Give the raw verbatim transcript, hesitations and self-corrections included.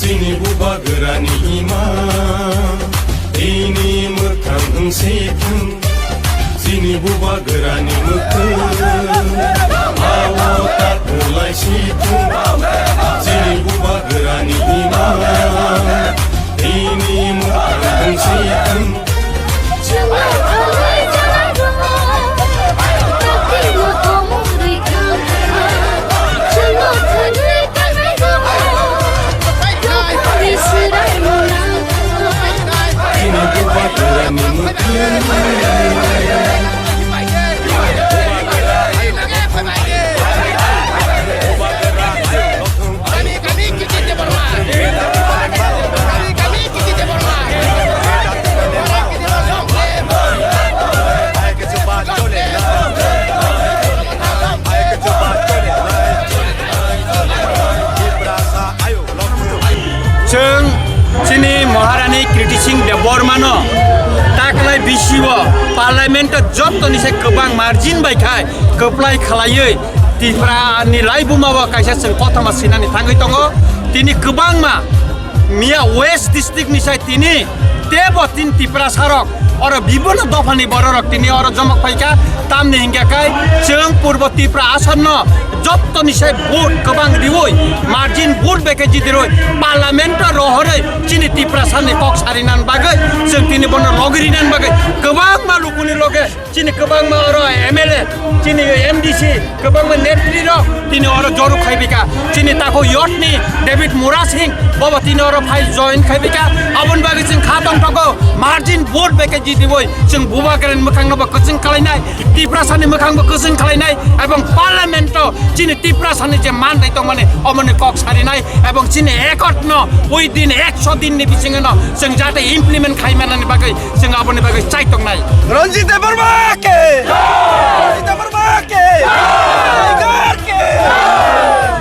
Chini bubagrani ima, tini mwkhang wng si thung. Chini bubagrani mwkhang, awo ta kwlai si thung. Chini bubagrani ima, tini mwkhang wng si thung. Chwng chini Maharani Kriti Singh Debbarmano taklai bisio Parliament-o jottoni se kwbang margin bai khai kwplai khlaiwi Tripura ni laibuma o kaisa chwng kothoma sinani thangwi tongo. Tini kwbangma miya West District ni sai tini tebo tin Tiprasa rok oro bibhinno dophani bororok tini oro jomok phaikha. Tamni hinkhe kai chwng Purbo Tripura asonno jottoni sai vote kwbang riwi margin vote bai khe jidirwi Parliament-o rohorwi chini Tiprasani kok sarinan bagwi chwng tini bono logi rinan bagwi kwbangma lukuni loge chini kwbangma oro M L A, chini M D C, kwbangma netri rok tini oro joru khaibika. Chini takhuk youth ni David Murasing bobo tini oro phai join khaibika. Aboni bagwi chwng kha tongthogo margin vote bai khe jitiwi chwng bubagrani mwkhang no bo kwchwng khlainai, Tiprasani mwkhang bo kwchwng khlainai, ebong Parliament o chini Tiprasani je man bai tongmani omoni kok sarinai, ebong chini accord no oi din ekso din ni bisingo no chwng jate implement khai manani bagwi chwng aboni bagwi chai tongnai. Ranjit Debbarma ke! Ranjit Debbarma ke! Tiger ke!